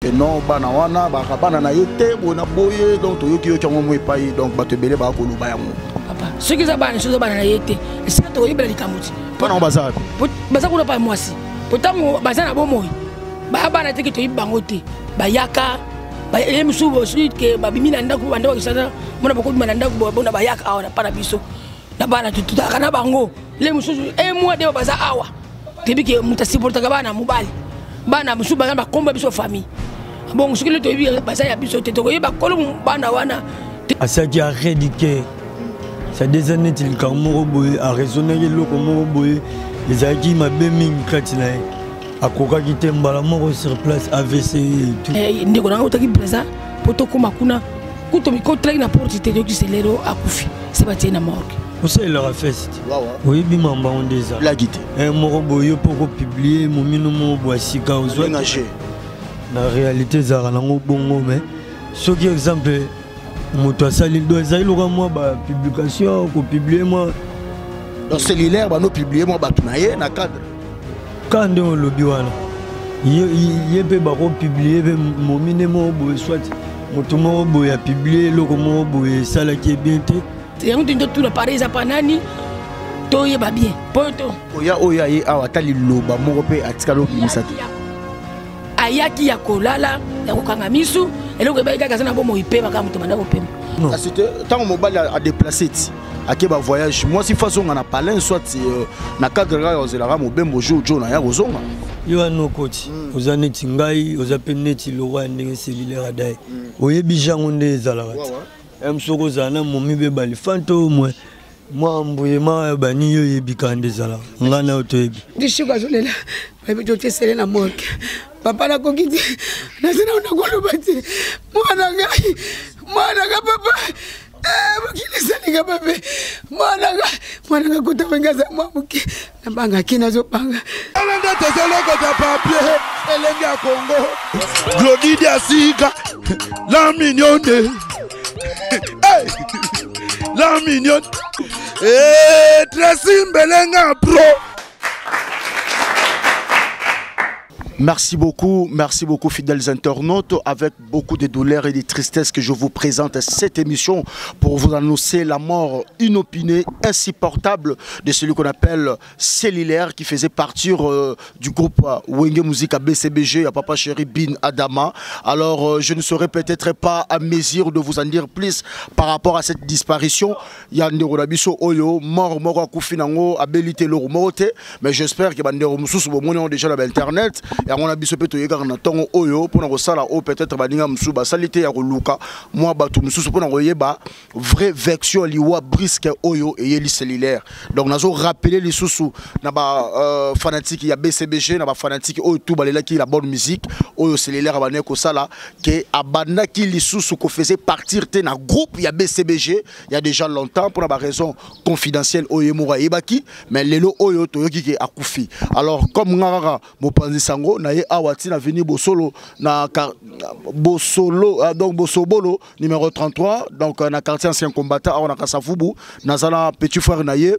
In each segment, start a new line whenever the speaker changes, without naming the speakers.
Et non bana wana baka bana na ye te boye na boye, donc toyoki yoki yango mo epai, donc bato ebele baka koloba yango.
Papa, soki eza bana, soki eza bana na ye te, esika tokoyebela likambo ti.
Bana yango baza wapi?
Baza kuna pa mwasi. Po ntango baza na bomoi, baya bana te ke toyebi bango te, bayaka ye mosusu soki ke babimi na ndako, banda bakisana mona bakobima na ndako bona bayaka awa na pa na biso na bana tututaka na bango le mosusu un mois de baza awa, toyebi ke moto asupportaka bana mobali, bana mosusu baza bakomba biso famille. Bon, soki le toyebi baza ya biso te, tokoyeba kolo bana wana.
Asalaki arrêt du cœur, c'est-à-dire eza neti likambo moko boye araisonnaki, eloko moko boye ezalaki mabe mingi kati na ye, akokaki te, mbala moko sur place AVC et tout.
Ndeko nanga otaki Braza mpo tokóma kuna, kutu mikotelaki na porte te, toyoki selero akufi, se batie na morgue.
Osalelaka feste, oyebi mambo yango nde eza
laki te.
Moko boye yo mpo kopublier momino moko boye sika ozwa na réalité ezalaka nango bongo, mais soki exemple moto asali do ezali loka mwa bapublication, kopublier mwa
Donc cellulaire bano publier mwa bato na ye na cadre
ka nde olobi wana, ye mpe bakopublier mpe momine moko boye, soit moto moko boye apublier eloko moko boye esalaki ye bien te.
Yango toni totuna pare eza pa nani, toyeba bien po to
oya oyo aye awa, ata liloba moko mpe atikali obimisa te.
Ayaki ya kolala, ya kokanga misu, eloko ebaki kaka aza na bomoi mpe kaka moto banda kopema.
Kasi te, ntango mobali adéplacer ti ake bavoyage, mwasi fa azonga na palin, soit na cadre kaka ozelaka mobembo jour jo na ya kozonga.
Yo wana okoti, oza neti ngai, oza mpe neti lokwa ya ndenge cellulaire adai, oyebi jango nde ezalaka te. Soki ozala na momi mpe balifanto mwe mwa mbuyema bani, yo oyebi kaka nde ezalaka, ngai na yo toyebi.
Ndishiko azolela, bayebi totesele na morgue. Papa, nakoki te, naza na nakoloba te. Mwana ngai, mwana nga, papa, mokili esalinga mabe. Mwana nga, mwana nga kota wenge aza mwa moke, nabangaki, nazobanga.
Ala nde tozolokota papier elenge ya Kongo, Glodi Diasika, la mignonne. Hey! La mignonne. Eh, Tracy Mbelenga pro.
Merci beaucoup, merci beaucoup, fidèles internautes. Avec beaucoup de douleur et de tristesse que je vous présente cette émission pour vous annoncer la mort inopinée, insupportable de celui qu'on appelle Cellulaire, qui faisait partir du groupe Wenge Musica BCBG à Papa Chéri Bin Adama. Alors je ne serai peut-être pas à mesure de vous en dire plus par rapport à cette disparition. Il y a ndeko na biso oyo, mort mort akufi nango, abelite loro morote, mais j'espère que bandeko mosusu bomoni yango déjà na internet. Yango na biso mpe toyekaka na ntongo oyo mpona kosala oyo peut-être baninga mosusu basali te, ya koluka mwa bato mosusu mpona koyeba vraie version ya liwa brusque oyo eyeli cellulaire. Donc nazo rappeler lisusu na ba fanatique ya BCBG, na ba fanatique oyo tout balelaki la bonne musique oyo cellulaire abandaki kosala, ke abandaki lisusu kofaisait partir te na groupe ya BCBG il y a déjà longtemps pour ba raison confidentielle oyo ye moko ayebaki. Mais lelo oyo toyoki ke akufi. Alors comme nga kaka mopanzi sango na ye awa ntina veni Bosolo na Bosolo, donc Bosobolo numéro 33, donc na quartier ancien combattant awa na Kasavubu, nazala petit frère na ye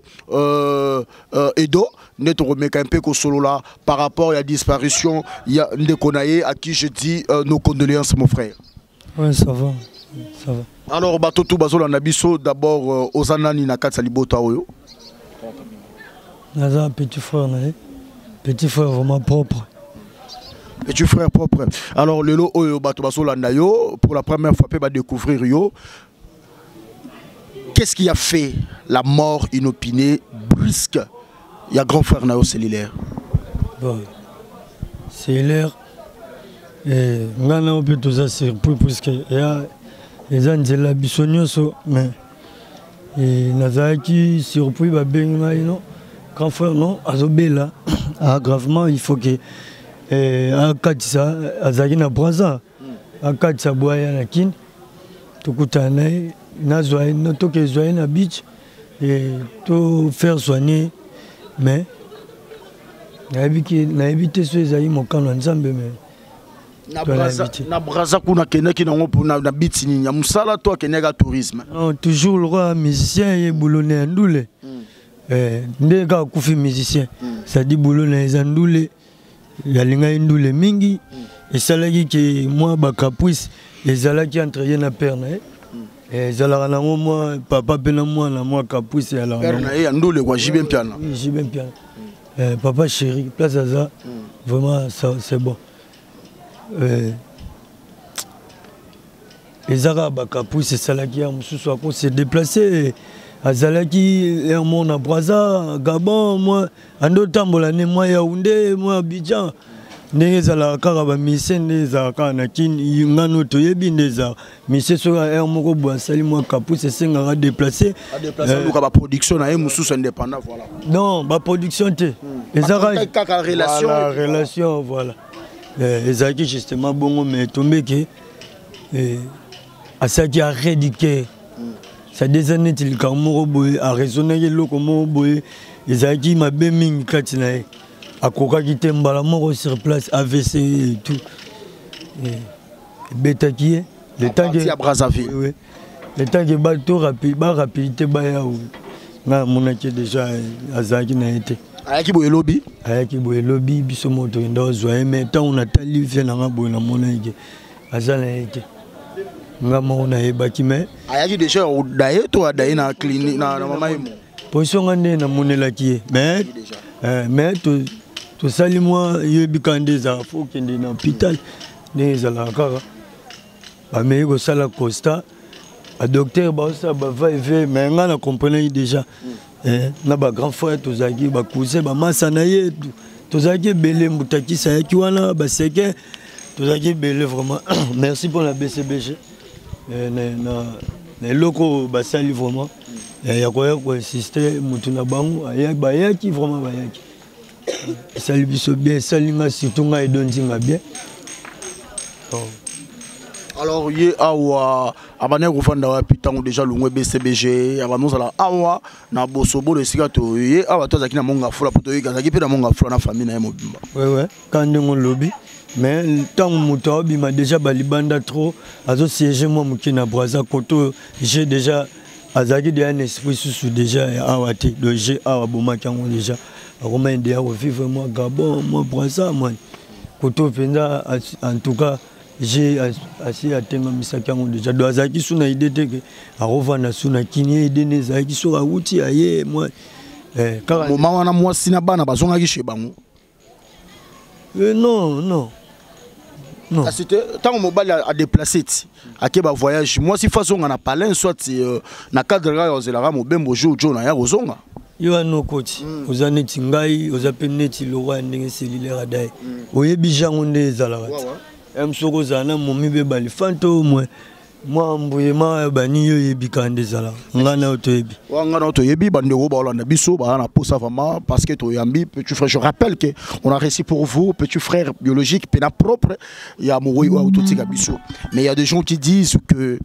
Edo, nde tokomeka mpe kosolola par rapport ya disparition ya ndeko na ye, à qui je dis nos condoléances, mon frère.
Ouais, ça va, ça va.
Alors bato tu bazolanda biso, d'abord oza nani na kati ya libota oyo?
Naza petit frère na ye, petit frère vraiment propre.
Petit frère propre. Alors lelo oyo bato bazolanda yo pour la première fois mpe badécouvrir yo, qu'est-ce qui a fait la mort inopinée, brusque ya grand frère na yo cellulaire?
Bon, cellulaire, ngai na yo mpe toza surpris, puisque ya eza nzela biso nyonso, mais nazalaki surpris. Babengi ngai: non, grand frère non azobela gravement, il faut que akatisa, azalaki na Braza, akatisa bwaya na Kini, tokutana na ye, nazwa ye, tokezwa ye na beach et to faire soigner. Mais nayebi te so ezali mokano ya Nzambe, mais
Na Braza kuna akendaki nango na biti nini, ya mosala to akendaki ya tourisme?
Non, toujours le roi musicien, ye boulone ya ndule. Nde kaka akufi musicien, c'est-à-dire boulone eza ndule, alingaki ndule mingi. Esalaki ke mwa bacaprice ezalaki entre ye na père na ye. Ezalaka nango mwa papa mpe na mwana, mwa caprice ezalaka.
Père na ye ya ndule kwa, JB Mpiana.
Oui, JB Mpiana. Papa chéri, place aza vraiment, ça c'est bon. Eza kaka bacaprice esalaki ya mosusu akose déplace, azalaki moko na Braza, Gabon, mwa ande otambola ne mwa Yaounde, mwa Abidjan, ndenge ezalaka kaka bamise, nde ezalaka kaka na Kini. Ngano toyebi nde ezalaka mise, soki heure moko boye asali mwa caprice, esengaka déplace.
Aluka baproduction na ye mosusu indépendant, voilà.
Non, baproduction te, eza
kaka relation.
Voilà, relation, voilà. Ezalaki justement bongo, mais etombeki asalaki arrêt du cœur. C'est-à-dire eza neti likambo moko boye araisonnaki, eloko moko boye ezalaki mabe mingi kati na ye, akokaki te, mbala moko sur place AVC et tout ebetaki ye.
Le temps que ya Brazzaville.
Oui, oui. Le temps que bato barapidité baya, nga namonaki déjà azalaki na ye te.
Ayaki boye elobi.
Ayaki boye elobi, biso moko tokenda kozwa ye, mais ntango natali vie nanga boye, namonaki ke aza na ye te. Nga moko nayebaki, mais
Ayaki déjà odaye to adaye na clinique na mama ye mo?
Position nga nde namonelaki ye, mais mais tosali mwa, yebi kaka nde ezalaka, fo okende na hôpital, ndenge ezalaka kaka. Bameki kosala constat, badocteur baosala bava-et-vient, mais nga na comprenaki déjà. Na bagrand frère tozalaki, bacousin, bamasa na ye, tozalaki ebele, mbutakisi ayaki wana, baseke, tozalaki ebele vraiment. Merci mpona BCBG na eloko oyo basali vraiment ya koya koinsiste motu na bango. Bayaki vraiment, bayaki, esali biso bien, esali nga, surtout ngai, Edo Nzinga, bien.
Alors ye awa abandaki kofanda wapi ntango déjà longwe BCBG? Abandi ozala awa na Bosobolo, esika to ye awa to azalaki na Mongafula, po toyeki azalaki mpe na Mongafula na famille na ye mobimba.
Wewe ka ndenge olobi, mais ntango moto aobima déjà balibanda trop, azosiége mwa moke na Braza koto, j'ai déjà azalaki déjà un esprit susu déjà ya awa te. Donc j'ai awa abomaki yango déjà, akomaki déjà kovivre mwa Gabon, mwa Braza, mwa koto mpenza. En tout cas j'ai asi atengamisaki yango déjà, donc azalaki su na idée te ke akovanda su na Kini. Ye idée nde ezalaki soki awuti aye mwa
kaka moma wana mwasi na bana bazongaki chez bango?
Non, non, non.
Kasi te, ntango mobali adéplace ti ake bavoyage, mwasi fo azonga na palin, soit na cadre kaka ozelaka mobembo jour jo na ya kozonga.
Yo wana okoti, oza neti ngai, oza mpe neti lokwa ya ndenge cellulaire adai, oyebi jango nde ezalaka te. Soki ozala na momi mpe balifanto mwe mwa mbuyema bani, yo oyebi kaka nde ezalaka, ngai na yo toyebi.
Wa nga na toyebi. Bandeko baolanda biso, baza na posa vraiment, parce que toyambi petit frère. Je rappelle que on a réussi pour vous petit frère biologique pena propre ya mowei oyo totika biso. Mais il y a des gens qui disent que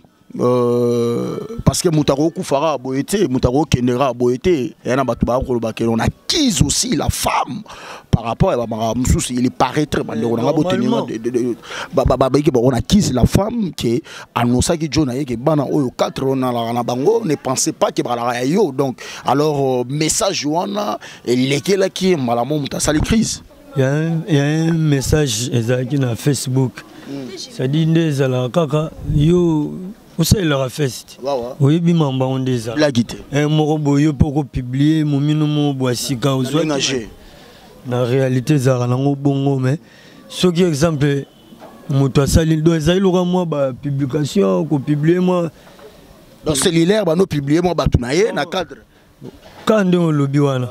parce que moto akokufaka boye te, moto akokendeka boye te, eya na bato bakoloba ke on accuse aussi la femme par rapport ya bamakambo mosusu. Il paraîtrait, bandeko nanga, botenir bayiki, on accuse la femme ke annonçaki jo na ye ke bana oyo 4 oyo nalaka na bango, ne pensez pas ke balaka ya yo. Donc alors message wana elekelaki mbala mo moto asali crise.
Il y a un message ezalaki na Facebook, c'est-à-dire nde ezalaka kaka, yo osalelaka feste, oyebi mambo yango nde ezala.
Blaki te.
Moko boye, yo mpe okopublie momino moko boye sika
ozwaki.
Na réalité ezalaka nango bongo, mais soki exemple moto asali, donc ezali loka mwa bapublication, kopublie mwa
Donc cellulaire bano publie mwa bato na ye na cadre.
Ka ndenge olobi wana,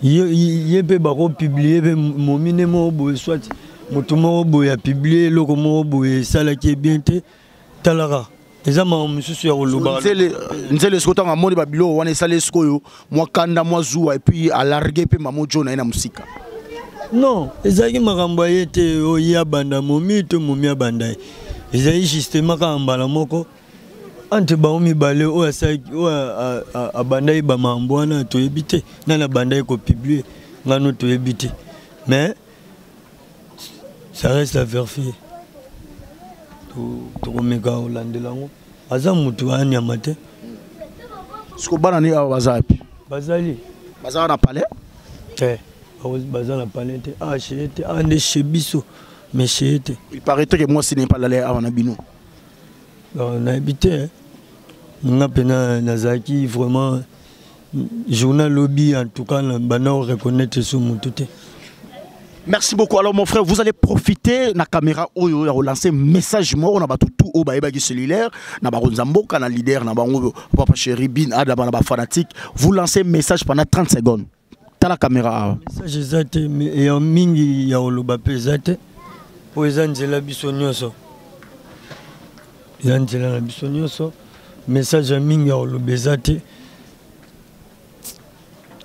ye mpe bakopublie mpe momine moko boye, soit moto moko boye apublie eloko moko boye esalaki ye bien te. Talaka, eza makambo mosusu ya koloba.
Nzele sikoyo ntango amoni babiloko wana, esali sikoyo mwa kanda, mwa zuwa, et puis alargue mpe mamo jo na ye na mosika.
Non, ezalaki makambo ya ye te oyo ye abanda momi to momi abanda ye. Ezali justement kaka mbala moko entre bango mibale oyo asalaki, oyo abandaki bamakambo wana, toyebi te nani abandaki kopublie, ngano toyebi te, mais ça reste à vérifier. Tokomeka kolandela yango, aza motu anyama te.
Siko bana ni awa baza wapi?
Bazali.
Baza na palais?
Te, baza na palais te, ah, chez te, ah, nde chez biso. Mais chez ye te.
Il paraîtrait que mwasi n'est pas lale awa na bino.
Nayebi te, nga mpena nazalaki vraiment journal lobi, en tout cas banda reconnaître so motu te.
Merci beaucoup. Alors mon frère, vous allez profiter na caméra oyo ya relancer message moko na bato tout oyo bayebaki cellulaire na bakonza mboka, na leader na bango papa chéri bin ada, bana ba fanatique. Vous lancez message pendant 30 secondes. Tala caméra awa.
Message eza te ya mingi ya koloba mpe eza te, mpo eza nzela biso nyonso, eza nzela na biso nyonso. Message ya mingi ya koloba eza te,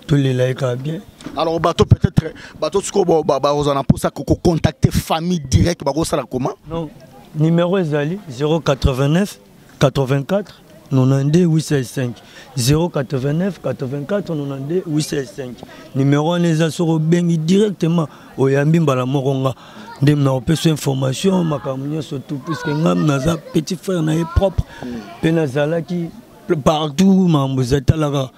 tolela ye kaka bien.
Alors bato, peut-être bato sikoyo bakozala na mposa kocontacter famille direct, bakosala comment?
Non, numéro ezali 089 84 92 865, 089 84 92 865. Numéro wana eza, soki obengi directement, oyambi mbala moko nga nde na opesa information, makambo nyonso tout, puisque nga naza petit frère na ye propre mpe nazalaki partout. Makambo eza talaka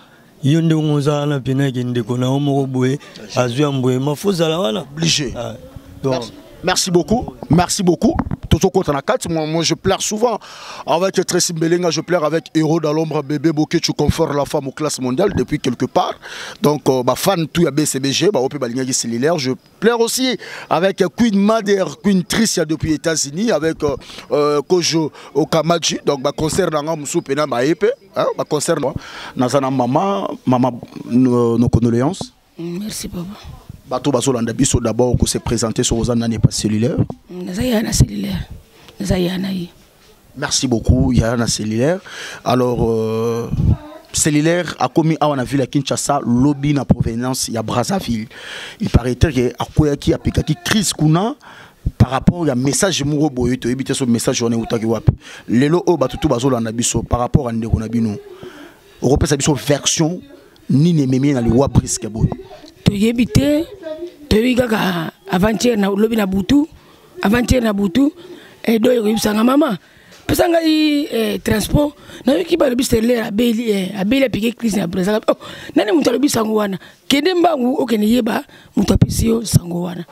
yo ndenge oza wana mpena eke ndeko na yo moko boye azwi ya mboye, ma fo ozala wana.
Obligé.
Ah, donc,
Merci beaucoup. Merci beaucoup. Toto na kati, moi je pleure souvent avec Tracy Mbelenga, je pleure avec Héros dans l'ombre, bébé Bokeh, tu confortes la femme aux classes mondiales depuis quelque part. Donc, bah, fan tout ya BCBG, bah, OP Balingaki cellulaire, je pleure aussi avec Queen Mader, Queen Tricia depuis États-Unis, avec Kojo Okamaji. Donc, bah, concert dans Moussou Pena Maëpe, hein, bah, concert, Nazana maman, maman, nos condoléances.
Merci papa.
Bato bazolanda biso, d'abord ko se présenter sur oza nani, pas cellulaire.
Naza ya na cellulaire, naza ya na ye.
Merci beaucoup, ya na cellulaire. Alors cellulaire akomi awa na ville ya Kinshasa lobi na provenance ya Brazzaville. Il paraîtrait que akweyaki, apekaki crise kuna par rapport ya message moko boye, toyebi te so message wana eutaki wapi. Lelo oyo bato tu bazolanda biso, par rapport a ndeko na bino, okopesa biso version nini ememi na liwa brusque boye?
Toyebi te, toyebi kaka avant-hier na lobi na butu, avant-hier na butu edo ekoyebisanga: "Mama, pesa ngai transport, nayoki balobi cellulaire abeli, abeli, apike crise na Brazza." "Oh, nani moto alobi sango wana? Kende mbangu, okende yeba moto apesi yo sango wana."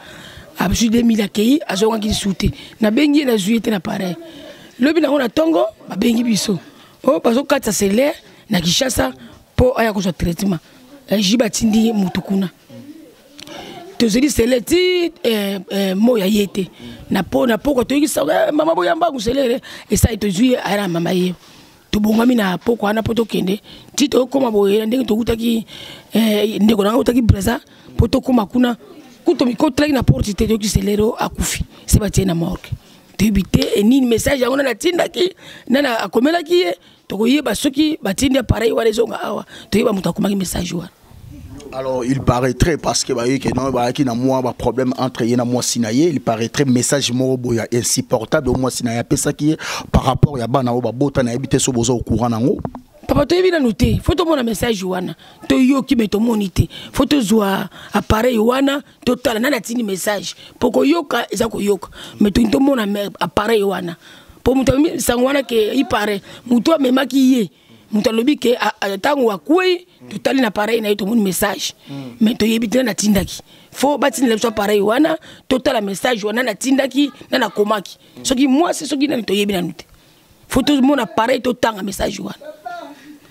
Azwi 2000, akei, azongaki lisu te. Nabengi ye, nazwi ye te na pareil. Lobi nango na ntongo babengi biso oyo bazokatisa cellulaire na Kinshasa mpo aya kozwa traitement. Ji batindi motu kuna, tozeli sele ti moya ye te. Na po na poko toyoki sango: "Mama, boyamba koselele esali." Tozwi ye, aya na mama ye, tobongami na poko wana mpo tokende. Ti tokóma boye na ndenge tokutaki ndeko nanga utaki Braza, mpo tokóma kuna kuto mikotelaki na porte te, toyoki selero akufi, se batie na morgue. Toyebi te enini message yango nani atindaki, nani akomelaki ye. Tokoyeba soki batindi appareil wana ezonga awa, toyeba moto akomaki message wana.
Alors, il paraîtrait, parce que bah, que non, bah, qui na moi ba problème entre ye na mwasi na ye, il paraîtrait message moko boya insupportable mwasi na ye apesaki ye par rapport ya bana oyo babota na yebi te so boza au courant nango.
Papa, toyebi nanu te, fo tomona message wana. Toyoki me tomoni te, fo tozwa appareil wana, totala nani atindi message, mpo koyoka eza koyoka, me toki tomona appareil wana, mpo moto sango wana ke ipare moto amemaki ye, moto alobi ke ntango akwei, totali na appareil na ye, tomoni message, mais toyebi te nani atindaki. Fo batindela biso appareil wana, totala message wana, nani atindaki, nani akomaki, soki mwasi, soki nani, toyebi nanu te. Fo tomona appareil, totanga message wana,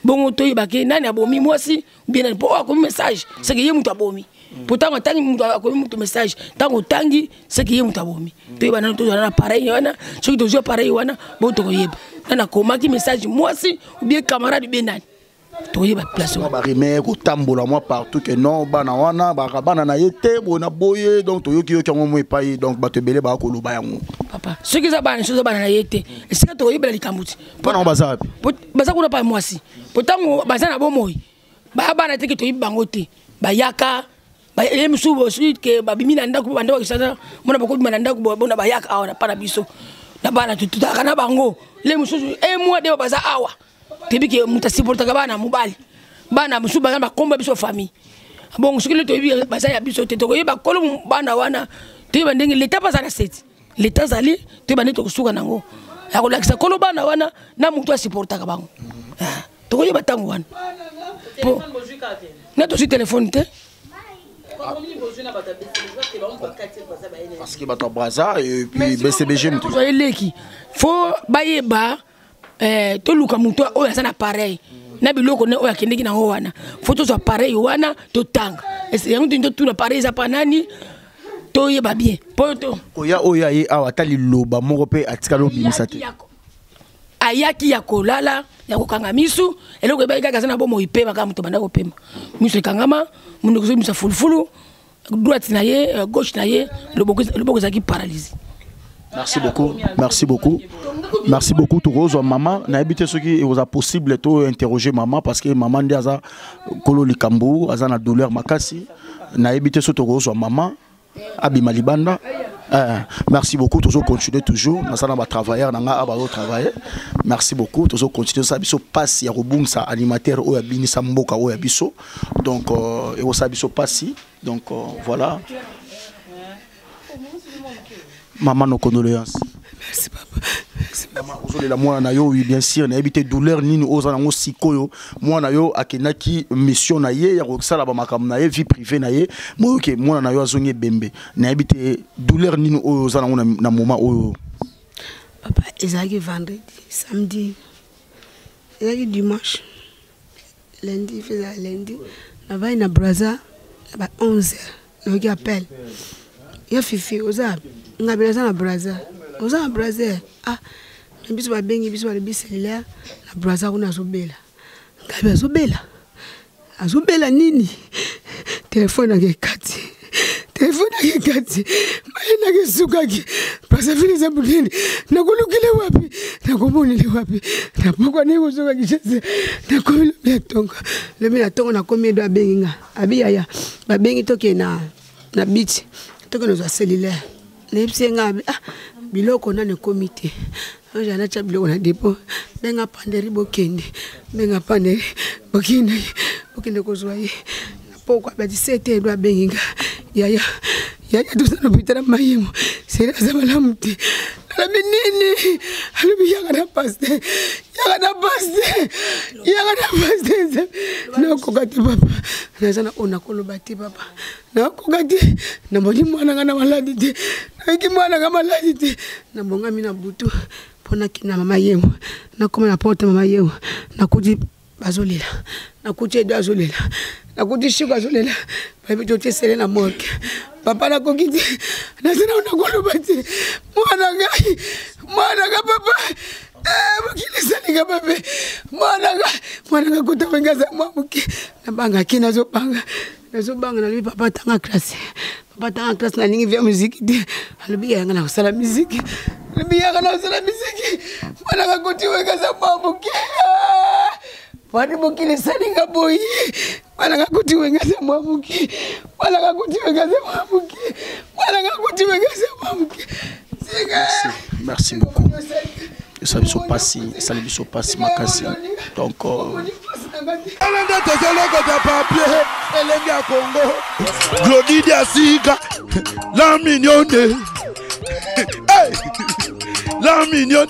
bongo toyeba ke nani abomi mwasi bien nani, mpo oyo akomi message seke ye moto abomi, po ntango atangi, moto akomi moto message, ntango otangi seke ye moto abomi. Toyeba nano, tozala na appareil wana. Soki tozwi appareil wana, bongo tokoyeba nani akomaki message, mwasi ou bien camarade ou bien nani, tokoyeba place wana.
Barime kotambola mwa partout ke non, bana wana baka bana na ye te, boye na boye. Donc toyoki yoki yango mo epai, donc bato ebele baka koloba yango.
Papa, soki eza bana, soki eza bana na ye te, esika tokoyebela likambo ti.
Bana yango baza wapi?
Baza kuna pa mwasi, po ntango baza na bomoi, baya bana te ke toyebi bango te. Bayaka ye mosusu soki ke babimi na ndako, banda bakisasa mona bakobima na ndako bona bayaka awa na pa na biso na bana, tutaka na bango. Le mosusu un mois de baza awa, toyebi ke moto asupportaka bana mobali, bana mosusu baza bakomba biso famille. Bon, soki le toyebi baza ya biso te, tokoyeba kolo bana wana, toyeba ndenge leta baza na seti, leta azali, toyeba ndenge tokosuka nango ya kolakisa kolo bana wana na moto asupportaka bango. Tokoyeba ntango wana, po na tozwi telefone te.
Parce que bato ya Braza et puis BCBG
moto eleki fo bayeba, toluka moto oyo aza na pareil na biloko ne oyo akendeki nango wana. Fo tozwa pareil wana, totanga yango, toni totuna pareil eza pa nani, toyeba bien po to
Koya oyo aye awa, ata liloba moko mpe atikali obimisa te.
Ayaki ya kolala, ya kokanga misu. Eloko ebaki kaka aza na bomoi, pema kaka. Moto banda kopema, miso ekangama, monoko ezobimisa fulufulu, droite na ye, gauche na ye, loboko ezalaki paralyse.
Merci beaucoup, merci beaucoup, merci beaucoup. Tokozwa mama, nayebi te soki ekoza possible to interroger mama, parce que mama nde aza kolo likambo, aza na douleur makasi. Nayebi te soki tokozwa mama abima libanda. Merci beaucoup, tozo continuer toujours nasala batravailleur na nga awa bazotravailler. Merci beaucoup, tozo continuer. Osala biso mpasi ya kobungisa animateur oyo abinisa mboka oyo ya biso. Donc ekosala biso mpasi. Donc voilà, mama, nos condoléances.
Merci, papa. Merci.
Mama, ozolela mwana na yo. Oui, bien sûr. Nayebi te douleur nini oyo oza nango sikoyo. Mwana na yo akendaki mission na ye ya kosala bamakambo na ye, vie privée na ye. Moyoke mwana na yo azongi ebembe. Nayebi te douleur nini oyo oza nango na moment oyo.
Papa, ezalaki vendredi, samedi, ezalaki dimanche, lundi fe ezala lundi. Navai na Braza na ba 11 heures, nayoki appel ya Fifi: "Oza ngabi?" "Naza na Braza." "Oza na Braza?" "Ah, na biso babengi biso, balobi cellulaire na Braza kuna azobela." Ngabi: "Azobela? Azobela nini?" Telefone nanga ekati, telefone nanga ekati, maye nanga esukaki. Brazzaville eza monene, nakolukile wapi? Nakomonele wapi? Napokwa ndenge kozoka Kinshasa, nakomi lobi ya ntongo. Lobi na ntongo nakomi, edo abengi nga, abi: "Yaya, babengi tokende na beach, tokende ozwa cellulaire." Nayebisi ye nga abi: "Ah, biloko nano ekomi te, oyo natya biloko na dépôt. Benga panderi, bokende, benga panderi, bokende, bokende kozwa ye." Pokwa ba 17, edo abengi nga: "Yaya, yaya, toza na hôpital ya Mayemo, seri aza malamu te." Alobi nini? Alobi: "Yaka na pasteur, yaka na pasteur, yaka na pasteur." Nakoka te, papa, naza na oyo nakoloba te, papa, nakoka te. Namoni mwana nga na maladi te, nayiki mwana nga maladi te. Nabongami na butu mpo nakende na mama Yemo. Nakoma na porte mama Yemo, nakuti bazolela, nakuti Edo azolela, nakuti Shiko azolela. Bayebi totiesele na morgue. Papa, nakoki te, naza na nakoloba te. Mwana ngai, mwana nga, papa, mokili esalinga mabe. Mwana nga, mwana nga kota wenge, aza mwa moke. Nabangaki, nazobanga, nazobanga. Nalobi: "Papa, tanga classe, papa, tanga classe, nalingi via muziki te." Alobi: "Yanga na kosala miziki." Alobi: "Yanga na kosala miziki." Mwana nga koti wenge, aza mwa moke. Wani mokili esalinga boye? Mwana nga kuti wenge, aza mwa moke. Mwana nga kuti wenge, aza mwa moke. Mwana nga kuti wenge, aza mwa moke.
Merci beaucoup. Esali biso pasi, esali biso pasi makasi. Donc
Ala nde tozolokota papier, elenge ya Congo. Glodi Diasika, la mignonne. Hey! La mignonne.